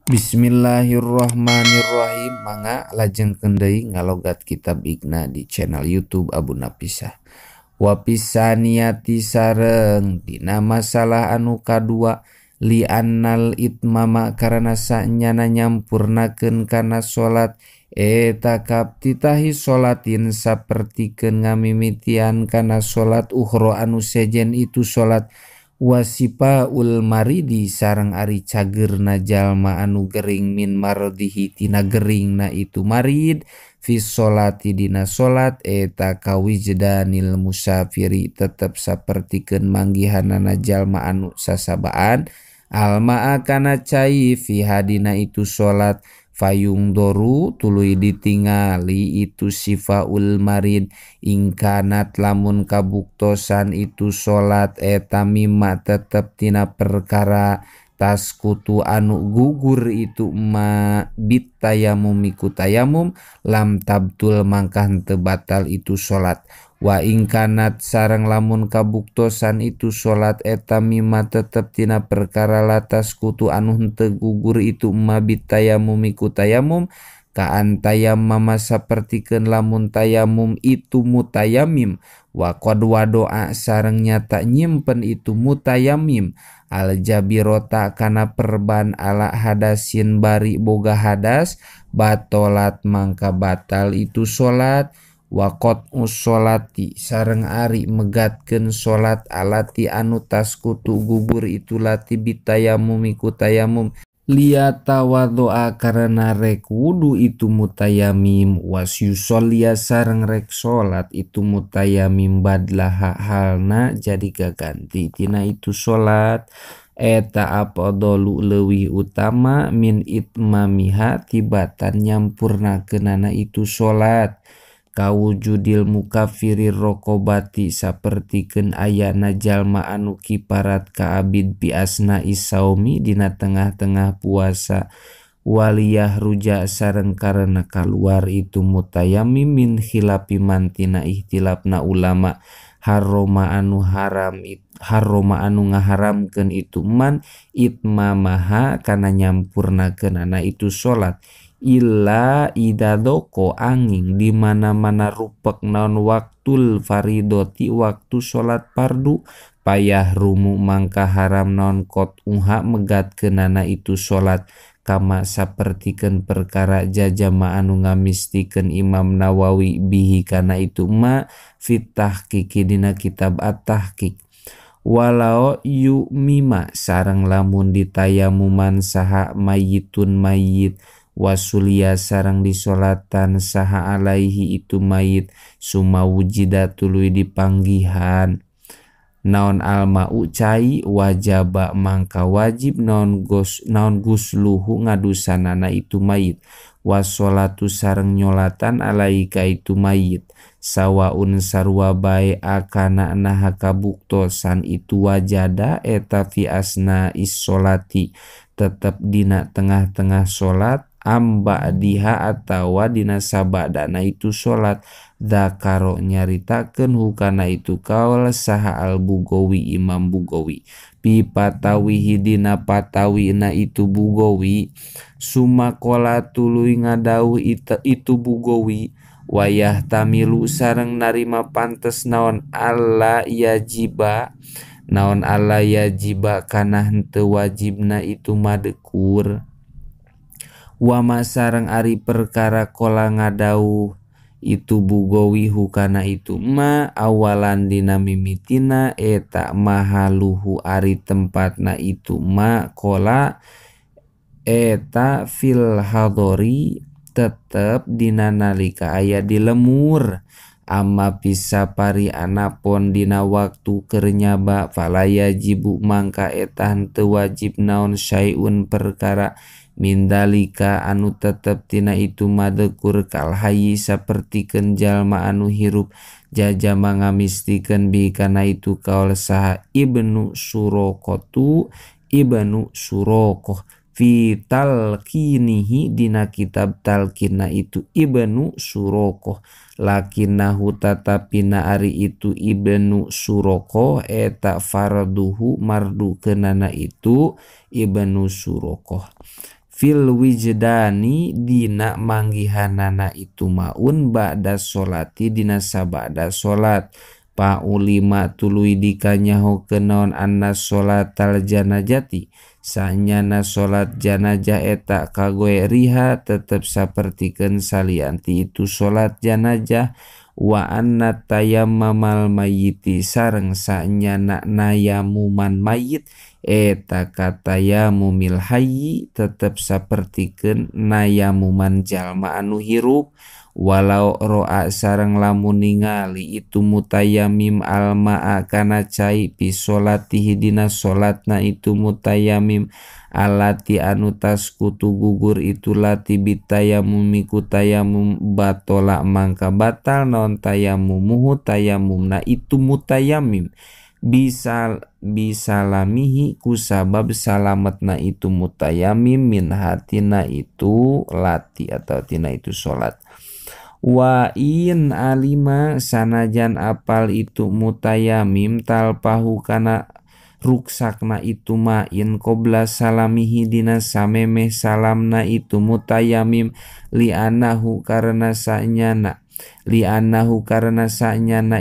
Bismillahirrahmanirrahim. Mangga lajengkeun deui ngalogat kitab Igna di channel YouTube Abu Napisah. Wa pisaniyati sareng dina masalah anu kadua li annal itmama karana sanyana nyampurnakeun kana salat eta kaptitahi salatin sapertikeun ngamimitian kana salat ukhra anu sejen itu salat wasipaul maridi sareng ari cageurna jalma anu gering min mardihi tina geringna itu marid fi sholati dina salat eta kawijdanil musafiri tetep sapertikeun manggihanana jalma anu sasabaan almaa kana cai fi hadina itu salat fayung doru tuluy ditingali itu sifaul marid ingkanat lamun kabuktosan itu salat eta mimma tetep tina perkara taskutu anu gugur itu ma bitayamum iku tayamum lam tabtul mangkah henteu batal itu salat wa ingkanat sareng lamun kabuktosan itu salat eta mimma tetep tina perkara latas kutu anu henteu gugur itu ma bitayamum iku tayamum kaan tayammama sapertikeun lamun tayamum itu mutayamim wa qad wadoa sareng nyata nyimpen itu mutayamim al jabirota kana perban ala hadasin bari boga hadas batolat mangka batal itu salat wa qat'us sholati sareng ari megatkeun salat alati anu taskutu gugur itu lati bitayamum iku tayamum liyatawaddoa karena rek wudu itu mutayamim wasyusolliya sareng rek salat itu mutayamim badlaha halna jadi gaganti tina itu salat eta afdalu leuwih utama min itmamiha tibatan nyampurnakeunana itu salat kawujudil mukafirir rokobati sapertikeun ayana jalma anu kiparat ka abid bi asna isaumi dina tengah-tengah puasa waliyah ruja sareng karena kaluar itu mutayamim min khilafi mantina ihtilafna ulama haroma anu haram haroma anu ngaharamkeun itu man itmamaha kana nyampurnakeunana itu salat illa idadoko angin di mana-mana rupek naon waktul faridoti waktu salat fardu payah rumu mangka haram naon kot uha megatkeunana itu salat kama sapertikeun perkara jajama anu ngamistikeun Imam Nawawi bihi kana itu ma fit tahqiqi dina kitab at-tahqiq walau yumima sareng lamun ditayamuman saha mayitun mayit wasulia sareng disolatan saha alaihi itu mayit suma wujida tuluy dipanggihan naon almau cai wajaba mangka wajib naon naon gusluhu ngadusanana itu mayit wasolatu sareng nyolatan alaika itu mayit sawaun sarua bae akana naha kabuktosan itu wajada eta fi asna is-sholati tetep dina tengah-tengah salat amba diha atawa dina sabadana itu salat dzakaro nyaritakeun hukana itu kaul saha al Bugawi Imam Bugawi pi patawihi dina patawina itu Bugawi sumakola tuluy ngadawuh itu Bugawi wayah tamilu sareng narima pantes naon alla yajiba kana henteu wajibna itu madekur wama sareng ari perkara kola ngadauh itu Bugawi hukana itu ma awalan dina mimitina eta mahaluhu ari tempatna itu ma kola eta fil hadori tetep dina nalika aya di lemur amma pisapari anapon dina waktu keur nyaba fala yajibu mangka eta henteu wajib naon syai'un perkara mindalika anu tetep tina itu madekur kal hayyi sapertikeun jalma anu hirup jajama ngamistikeun bi kana itu kaul saha Ibnu Surokotu Ibnu Surokoh fi talqinihi dina kitab talqina itu Ibnu Surokoh lakinnahu tatapina ari itu Ibnu Surokoh eta farduhu mardukeunana itu Ibnu Surokoh. Fil wijdani dina manggihanana itu maun ba'da sholati dina sabada sholat. Paulima tuluy dikanyahokeun naon anna sholatal janajati sanyana sholat janajah eta kagoe riha tetep sapertikeun salianti itu sholat janajah. Wa anna tayammamal mayyiti sareng sanyana nayamuman mayit eta katayamumil hayyi tetep sapertikeun nayamuman jalma anu hirup. Walau roa sareng lamun ningali itu mutayamim almaa kana cai pi solatihi dina solatna itu mutayamim alati anu taskutu gugur itu lati bitayamumi ku tayamum batola mangka batal non tayamumuhu tayamumna itu mutayamim bisalamihi ku sabab salametna itu mutayamim min hatina itu lati atau tina itu solat. Wa in alima sanajan apal itu mutayamim talpahu kana ruksakna itu main qobla salamihi dina samemeh salamna itu mutayamim li'annahu karena sanyana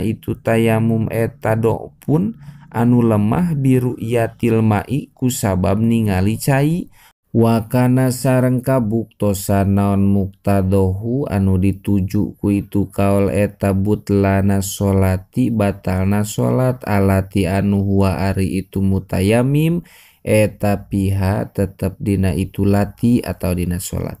itu tayamum eta pun anu lemah biru yatil ma'i kusabab ningali cai. Wakana sareng kabuktosan naon muktadohu anu dituju ku itu kaol eta butlana sholati batalna sholat alati anu huwa ari itu mutayamim eta piha tetep dina itu lati atau dina sholat.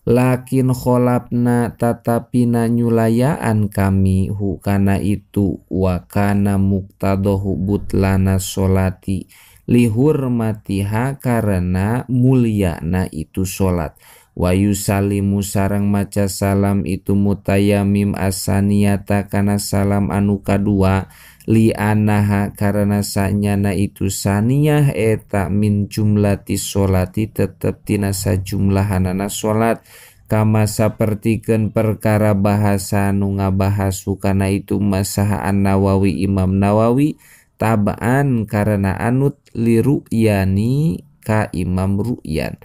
Lakin kholapna tatapina nyulayaan kami hu kana itu wakana muktadohu butlana sholati lihurmatiha karena mulyana itu sholat. Wa yusalimu sareng maca salam itu mutayamim asaniyata kana salam anu kadua li anaha karena sanyana itu saniyah eta min jumlati sholati tetep tina sajumlahanana sholat. Kama sapertikeun perkara bahasa nu ngabahasu kana itu masaha An-Nawawi Imam Nawawi tabaan karena anut li ru'yani ka Imam Ru'yan.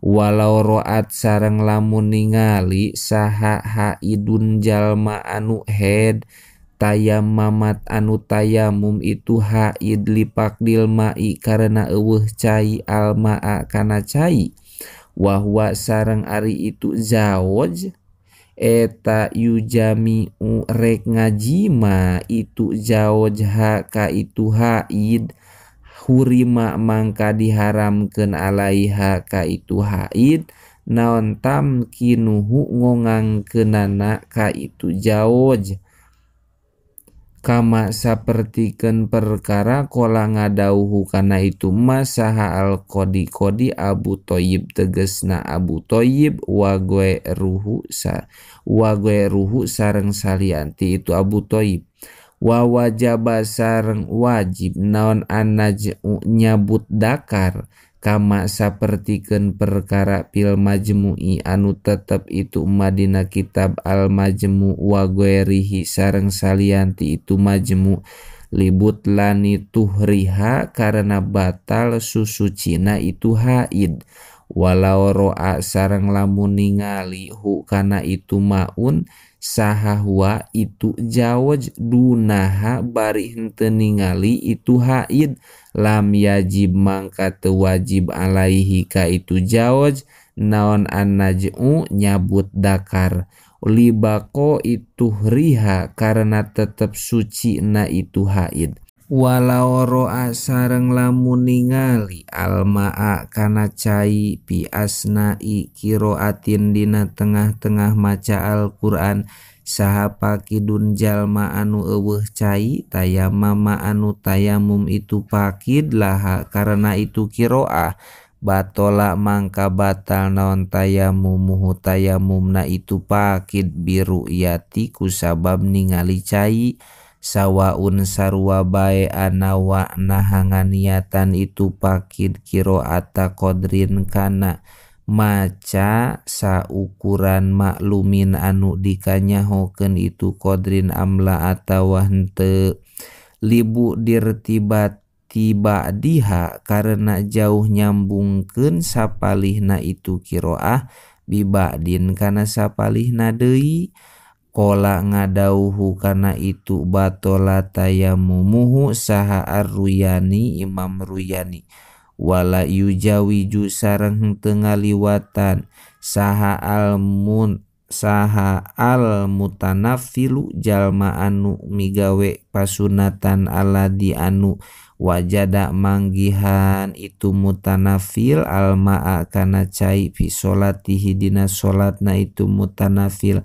Walau ro'at sareng lamun ningali saha haidun jalma anu head tayammamat anu tayamum itu haid lipakdil ma'i karena eueuh cai alma'a kana cai wahwa sareng ari itu zawaj eta yujami'u rek ngajima itu zawajha ka itu haid hurima mangka diharamkeun alaiha ka itu haid naon tamkinuhu ngongangkeunana ka itu zawaj. Kama sapertikeun perkara kola ngadauhu kana itu masaha al-qadi qadi Abu Thayyib tegesna Abu Thayyib wagoe ruhu sareng salianti itu Abu Thayyib. Wa wajaba sareng wajib naon annaj'u nyabut dakar kama sapertikeun perkara pil majmu'i anu tetep itu madina kitab al majmu' wa ghairihi sareng salianti itu majmu' libut lani tuhriha karena batal susucina itu haid. Walau ro'a sareng lamun ningali hu kana itu maun saha huwa itu jawaj dunaha bari henteu ningali itu haid lam yajib mangka teu wajib alaihi ka itu jawaj naon annaj'u nyabut dakar libako itu riha karena tetep suci na itu haid. Walau ro'a sareng lamun ningali alma'a kana cai pi asna'i kiroatin dina tengah-tengah maca Al-Qur'an saha pakidun jalma anu eueuh cai tayamama anu tayamum itu pakid laha karena itu kiroah batola mangka batal naon tayamumuhu tayamumna itu pakid biru'yati kusabab ningali cai sawaun sarua bae anawa nahangan niatan itu pakid kiroata qadrin kana maca saukuran maklumin anu dikanyahokeun itu qadrin amla atawa henteu libu dirtibatiha rabti ba'diha karena jauh nyambungkeun sapalihna itu qiraah bi ba'din kana sapalihna deui. Qala ngadauhu kana itu batola tayamumuhu saha Ar-Ruyani Imam Ruyani wala yujawiju sareng henteu ngaliwatan saha al mutanaffilu jalma anu migawe pasunatan aladi anu wajada manggihan itu mutanafil almaa kana cai fi solatihi dina solatna itu mutanafil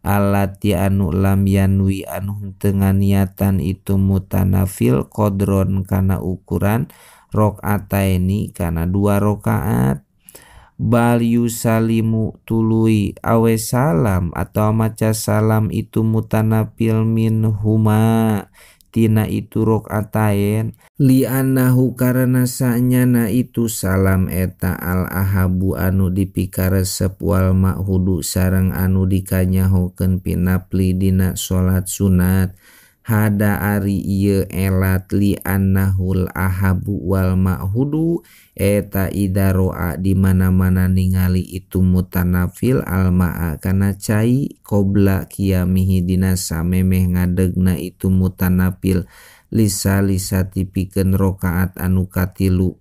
alati anu lam yanwi anu henteu nganiatan itu mutanafil qadron kana ukuran rakaataini kana 2 rakaat. Bal yusalimu tuluy awe salam atau maca salam itu mutanafil min huma tina itu rokaatain li annahu karena sanyana itu salam eta al ahabu anu dipikaresep wal ma'hudu sareng anu dikanyahokeun pinapli dina salat sunat hada ari ieu elat li annahul ahabu wal ma'hudu eta idaroa di mana-mana ningali itu mutanafil almaa kana cai qobla qiyamihi dina samemeh ngadegna itu mutanafil lisa-lisa pikeun rakaat anu katilu.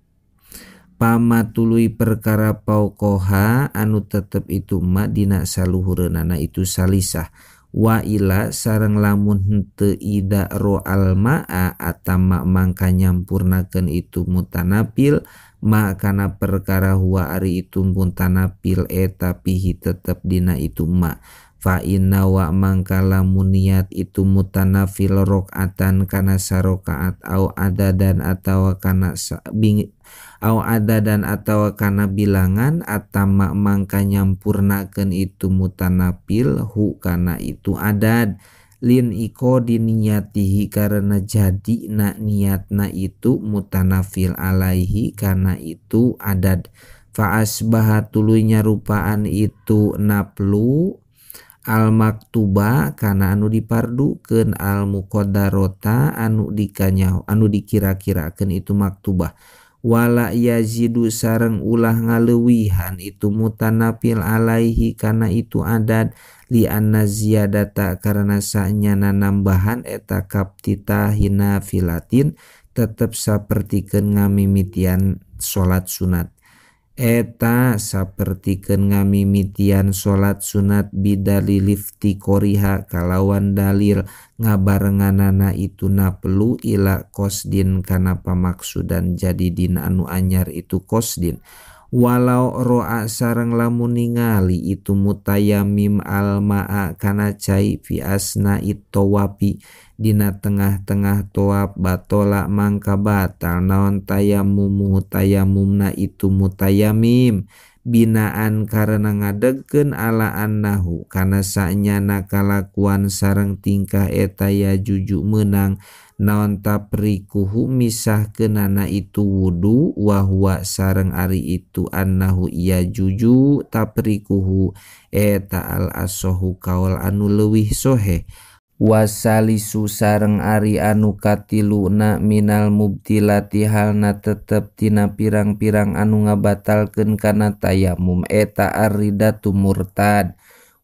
Pamatuluy perkara paukoha anu tetep itu ma dina saluhureunana itu salisah wa ila sareng lamun henteu ida ro'al ma'a atama mangka nyampurnakeun itu mutanafil ma kana perkara huwa ari itu mutanafil eta pihi tetep dina itu ma fa inna wa mangka lamun niat itu mutanafil rakaatan kana sarakaat au adadan atawa kana au adadan atawa kana bilangan atama mangka nyampurnakeun itu mutanafil hu kana itu adad lin iko diniyatihi karena jadi na niatna itu mutanafil alaihi kana itu adad fa asbaha tuluy nyarupaan itu naplu al maktuba kana anu dipardukeun al muqaddarota anu dikanyaho anu dikira-kirakeun itu maktubah wala yazidu sareng ulah ngaleuwihan itu mutanafil alaihi kana itu adad li anna ziyadata karena sanyana nambahan eta kaptitahina filatin tetep sapertikeun ngamimitian salat sunat eta sapertikeun ngamimitian salat sunat bidalil iftiqoriha kalawan dalil ngabarenganana itu naplu ila qasdin kana pamaksudan jadi dina anu anyar itu qasdin walau ro'a sareng lamun ningali itu mutayamim almaa kana cai fi asna itawapi dina tengah-tengah toab batola mangka batal naon tayamumu tayamumna itu mutayamim binaan karena ngadegkeun ala annahu kana sanyana kalakuan sareng tingkah eta ya juju meunang naon taprikuhu misahkeunana itu wudu wa huwa sareng ari itu annahu iya juju taprikuhu eta al asohu kaul anu leuwih soheh wasalisu sareng ari anu katiluna minal mubtilati halna tetep tina pirang-pirang anu ngabatalkeun kana tayamum eta arridatu murtad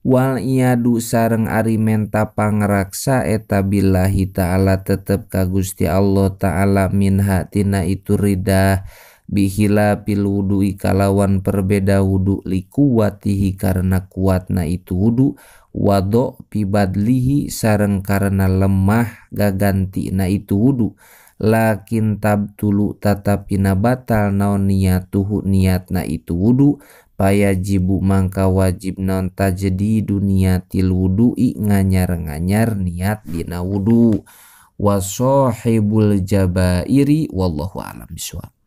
wal iyadu sareng ari menta pangraksa eta billahi ta'ala tetep ka Gusti Allah ta'ala minha tina itu ridah bihila pil wudu'i kalawan perbeda wudu likuwatihi karena kuatna itu wudu wado pibadlihi sareng karena lemah gagantina itu wudu lakin tabtulu tatapina batal naon niatuhu niatna itu wudu payajibu mangka wajib naon tajdidu niatil wudu'i nganyar-nganyar niat dina wudu wa sahibul jabairi wallahu a'lam bishawab.